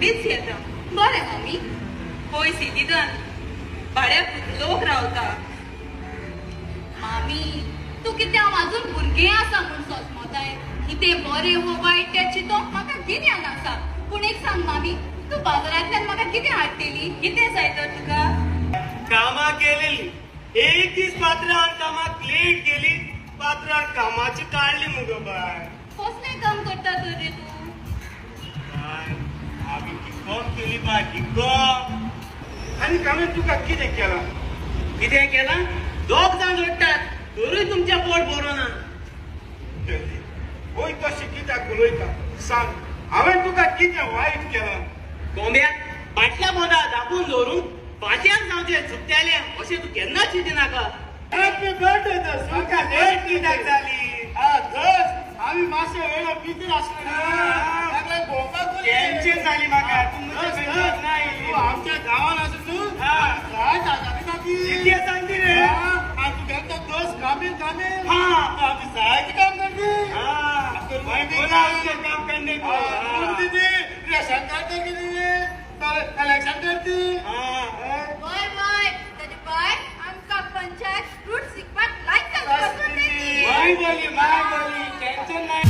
रोकडीच येता. बरें मामी. पळय सिटीदान भाड्याक लोक रावता. मामी तूं कितें हांव अजून भुरगें आसा म्हूण सोजमोताय. कितें बरें वो वायट तें चिंतोंक म्हाका गिन्यान आसा. पूण एक सांग मामी, तूं बाजारांतल्यान म्हाका कितें हाडटेली? कितें जाय तर तुका? कामां केलेली एक दीस पात्रान कामाक लेट गेली, पात्रान कामाची काडली मुगो बाय. कसलें काम करता तर रे तूं? बाय आमी डिकॉम केली बाय, डिकॉम. आनी हांवें तुका कितें केलां? कितें केलां? दोग जाण जोडटात तरूय तुमचें पोट भरोना. वय तशें कित्याक उलयता सांग, हांवें तुका कितें वायट केलां? कोंब्या बाटल्या बोंदा दाबून दवरून पांचयाक जावचें चुकतालें अशें तूं केन्नाच चिंतिनाका. हॅपी बर्थडे तर तुका लेट कित्याक जाली? आमी मातशे वेळा भितर आसले, टेन्शन जाली म्हाका. तूं आमच्या गांवान आसा तूं काय कितें सांगती रे? तूं घेता दोस कामेल कामेल. आमी जायते काम करती. बोला उसको काम करने को. दीदी रेशन कार्ड करके दीदी, इलेक्शन करती. वय वय ताजे बाय आमकां पंचायत फ्रूट शिकपाक लायसन्स पासून दिली. माय बोली माय बोली टेन्शन नाही.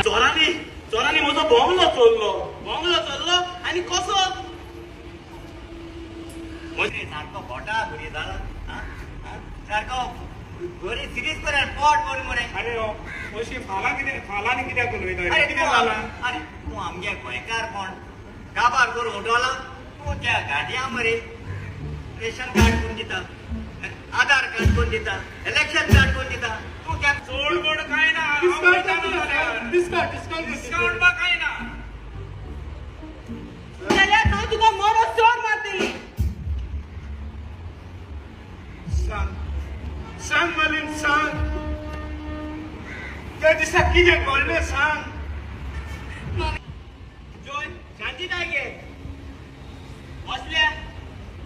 चोरांनी चोरांनी म्हजो बोंगलो चोरलो, बोंगलो चोरलो. आनी कसो सारको बोटा घुरी जाला, सारको बरी सिरीज पर्यंत पोट भरून मरे. अरे अशी फालां कितें फालांनी कित्याक उलयता? अरे कितें जालां? अरे तूं आमगे गोंयकार कोण काबार करून उठवला तूं त्या गाडयां मरे. रेशन कार्ड कोण दिता, आधार कार्ड कोण दिता, इलेक्शन कार्ड कोण दिता? तूं त्या चोड कोण काय ना, डिस्काउंट डिस्काउंट डिस्काउंट बा काय ना. जाल्यार हांव तुका मरो चोर मारतली. सांग सांग मलीन सांग, त्या दिसा कितें घडलें सांग. जोय शांतीताय घे. बसल्या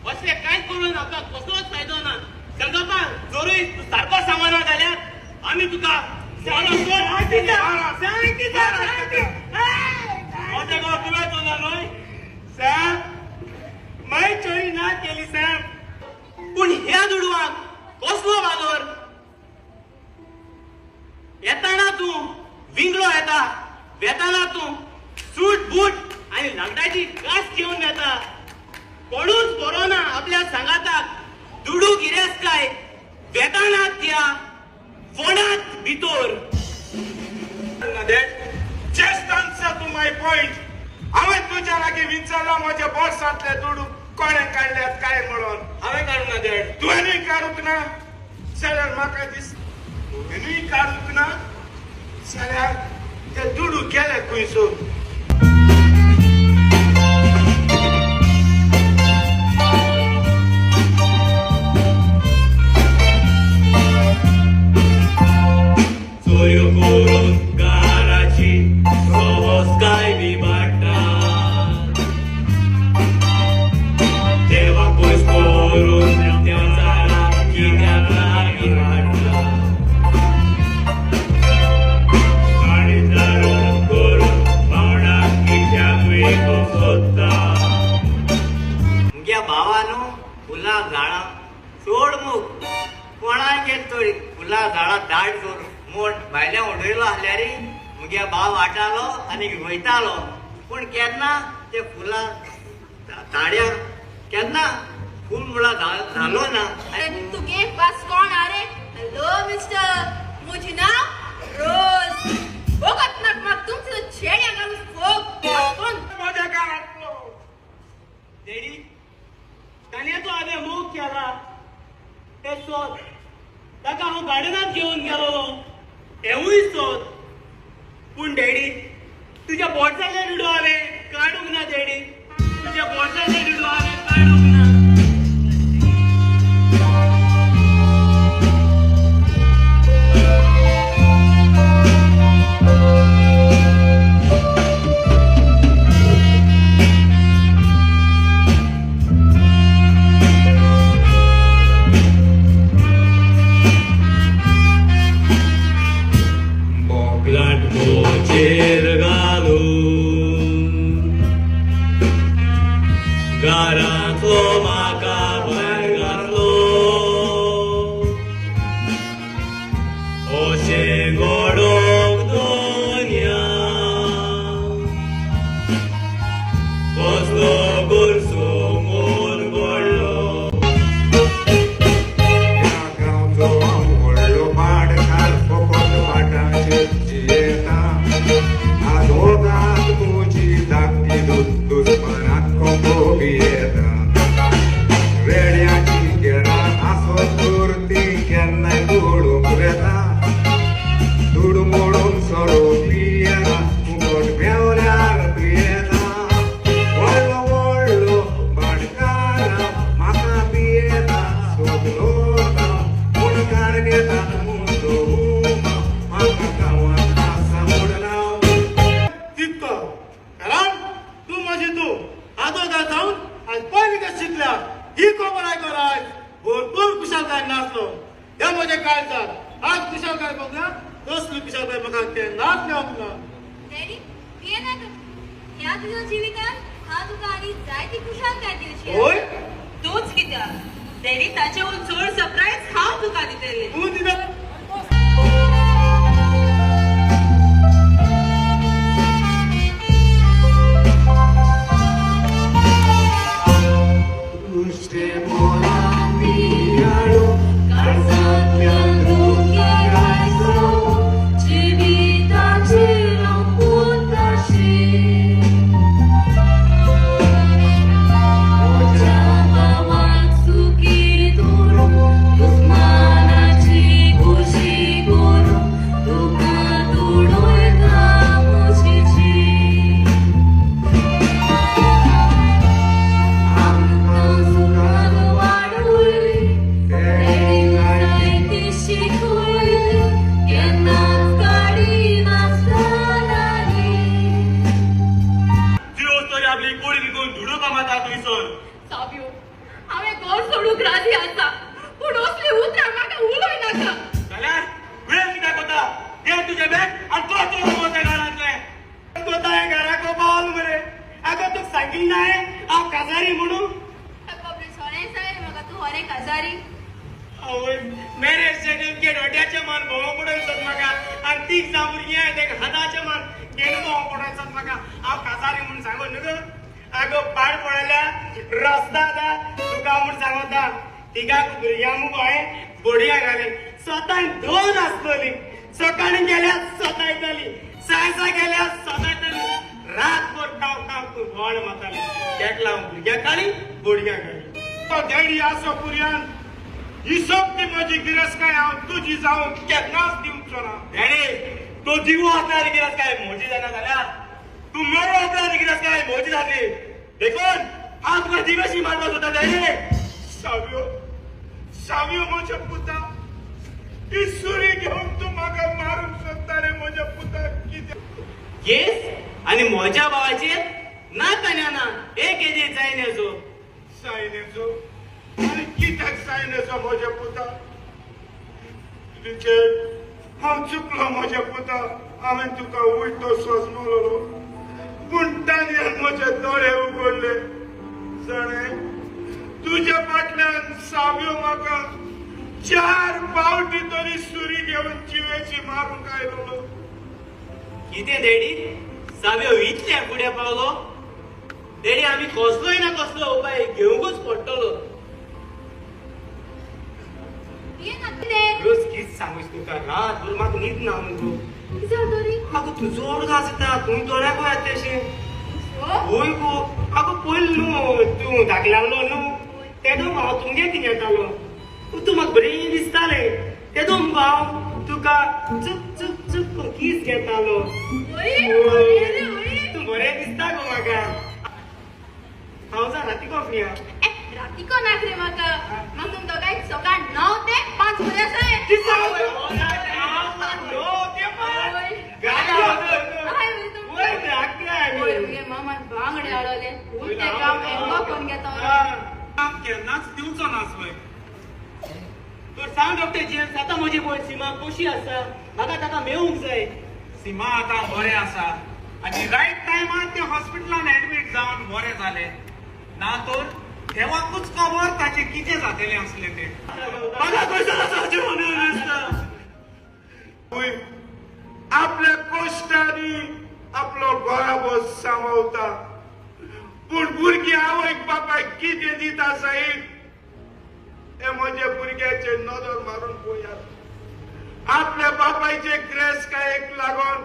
बसल्या कांयच करूं ना, तुका कसलोच फायदो ना. संगप्पा जोरूय तूं सारको सांगना जाल्यार आमी तुका तुवें चोरला न्हय साहेब, माय चोरी ना केली साहेब. पूण ह्या दुडवाक कसलो वालोर? येताना तूं विंगळो येता, वेताना तूं सूट बूट आनी लग्नाची कास घेवन येता. कोणूच बरो ना आपल्या सांगाताक, दुडू गिरेस्ताय वेताना त्या फोणात भितर. Just answer to my point. हांवें तुज्या लागीं विचारलां म्हज्या बोल्सांतले दुडू कोणें काडल्यात काय म्हणून. हांवें काडूंक ना देड. तुवेंनूय काडूंक ना जाल्यार म्हाका दिस, तुवेंनूय काडूंक ना जाल्यार ते दुडू गेले खंयसर? चोरयो करून काराची काय बी वाडटा, देवाक पयस करून देंवचाराक कित्याक लागीं हाडटा. गाडी चालून करून भावणाक कित्याक विकूंक सोदता. मुग्या भावानू फुलां झाडां सोड मूग कोणाक येत थोडी फुलां झाडां दाट करून मोड भायल्या उडयलो आसल्यार मुगे भाव वाटालो आनी वयतालो, पूण केन्ना ते फुलां ताड्या केन्ना खून मुळा जालो ना. तुगे पास कोण आरे? हॅलो मिस्टर, मुझे नाव रोज. बोगत नाक माग तुमचं छेड्या घालून फोग कोण म्हज्या घरांतलो. डॅडी, ताणें तो हांवें मोग केला तें सोद, ताका हांव गार्डनांत घेवन गेलोलो हेंवूय सोद. पूण डॅडी, तुज्या बोटांतले दुडू हांवें काडूंक ना. डॅडी, तुज्या बोटांतले दुडू हांवें काडूंक ना. बोगलाट मोचेर घालून घरांतलो म्हाका भायर घातलो, अशें घडोवंक दोनया कसलो गुरसो मोल पडलो. ह्या गांवचो हांव व्हडलो पाडकार, फकत वाटाचेर जियेता. आदोगाद म्हजी धाकटी दुस्मानाक कोंबो भियेता. रेड्याची गेरां आसत तर ती केन्नाय तोडूंक वेता. दुडू मोडून सोरो पियेता, फुकट पेवल्यार पियेता. व्हडलो व्हडलो भाटकार म्हाका पियेता, सोदलो मुणकार घेता मुंदो म्हाका गांवांत आसा म्हूण नांव. तितको कारण तूं म्हजी तूं आदोगाद जावन आज पयली कशें शिकल्या ही खबर आयकून आज भरपूर खुशालकाय नाचलो. हे म्हज्या काळजात आज खुशालकाय बघना, तसली खुशालकाय म्हाका केन्नाच मेळोंक ना. डॅडी, पिये नाका. ह्या तुझ्या जिवितान हांव तुका आनी जायती खुशालकाय दिवची. होय. तूच कित्याक डॅडी, ताचेहून चड सरप्रायज हांव तुका दितलें. तूं दिता. नुस्तें मोलां पियाळो, काळजांतल्यान दुख्यार आयचो, जिविताचेर हांव पुताशी. म्हज्या भावाक सुखी दवरूं, दुस्मानाची खुशी करूं, तुका तुडयता म्हजी जीण. आमकां सुखान वाडयली, तेणी जायती शिकयली, केन्नाच काडिनासतना न्ही. जियो तरी आपली कोडी विकून दुडू कमाता थंयसर. साव्यो, हांवें घर सोडूंक राजी आसा, पूण असली उतरां म्हाका उलोय नाका. जाल्यार वेळ कित्याक वता? घे तुजें बॅग आनी तो चोरून वता घरांतलें. कोता हें घराको पावल मरे. आगो, तुका सांगिल्लें ना हांव काजारी म्हणून? बाबरे, सोळें सांगलें म्हाका तूं होरे काजारी. आवय, मॅरेज सर्टिफिकेट हट्याचें मान भोंवो पडोवचो म्हाका आनी तीग जावं भुरगीं आहाय तेका हाताचें मान घेवन भोंवो पडोवचो म्हाका. हांव काजारी म्हूण सांगू न्हू गो? आगो, पाड पडल्या रस्ता आतां तुका म्हूण सांगता, तिगाक भुरग्यां मुगो हांवें बोडयां घाली. स्वतान दोन आसतली, सकाळीं गेल्यार स्वता येताली, सांजो गेल्यार स्वता येताली, रातभर काव काव करून बोवाळ मारताली. तेका लागून भुरग्यां काडली, बोडयां घाली. तो डॅडी आसो पुरयान ही सगळी म्हजी गिरेस्तकाय हांव तुजी जावंक केन्नाच दिवचो ना. डॅडी, तो जिवो आसल्यार गिरेस्तकाय म्हजी जायना जाल्यार तूं मेळ्ळो आसल्यार गिरेस्तकाय म्हजी जातली. देखून हांव तुका जिवेशी मारपाक सोदता डॅडी. सावयो, सावयो, म्हज्या पुता, ही सुरी घेवन तूं म्हाका मारूंक सोदता रे म्हज्या पुता? कित्याक? केस आनी म्हज्या भावाचेर ना तान्या ना एक येदी जायनेचो. सायनेचो आनी कित्याक सायनेचो म्हज्या पुता? रिचर्ड, हांव चुकलो म्हज्या पुता. हांवें तुका उलटो सोजमलो, पूण ताणें म्हजे दोळे उगडले. जाणें, तुज्या फाटल्यान साव्यो म्हाका 4 फावटी तरी सुरी घेवन जिवेची मारूंक आयलो. कितें डॅडी, साव्यो इतल्या फुडें पावलो? तेणी आमी कसलोय ना कसलो उपाय घेवंकूच पडटलो. रोज कित सांगूच तुका, रात भर म्हाका न्हीद ना मुगो. कितें जालें तरी? आगो तुजो उडगास येता, तूं दोळ्याक येता अशें. वय गो, आगो पयलीं न्हू तूं धाकल्यालो न्हू तेदो हांव तुमगे थिंग येतालो, तूं म्हाका बरें दिसतालें. तेदो मुगो हांव तुका चुक चुक चुक करून कीस घेतालो. तूं बरें दिसता गो म्हाका. हांव जा राती कॉफी. रातीको नाक रे म्हाका, म्हाका तुम दोगांयक सकाळ 9 ते 5 बरें आसा. मामान बांगडे हाडले, ते काम एंगो करून घेता. केन्नाच दिवचो नासलोय. तर सांग डॉक्टर जेम्स, आतां म्हजी भयण सीमा कशी आसा? म्हाका ताका मेळूंक जाय. सीमा आतां बरें आसा आनी रायट टायमार ते हॉस्पिटलान एडमीट जावन बरें जालें. ना तर देवाकूच खबर ताचें कितें जातलें आसलें तें. म्हाका खंयसर वचपाचें म्हणून दिसता. आपल्या कश्टांनी आपलो घराबो सांबाळता, पूण भुरगीं आवयक बापायक कितें दिता साहेब, हे म्हजे भुरग्याचे नदर मारून पळयात. आपल्या बापायचे ग्रेसकायेक लागून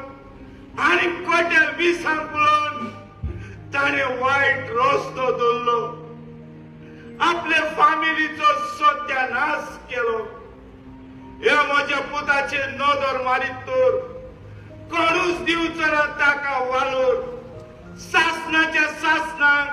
आनी कोट्या विसांक पळोवन ताणें वायट रस्तो धरलो, आपले फामिलीचो सत्यानाश केलो. हे म्हज्या पुताचे नदर मारीत तर कोणूच दिवचो ना ताका वालोर. सासणाच्या सासणाक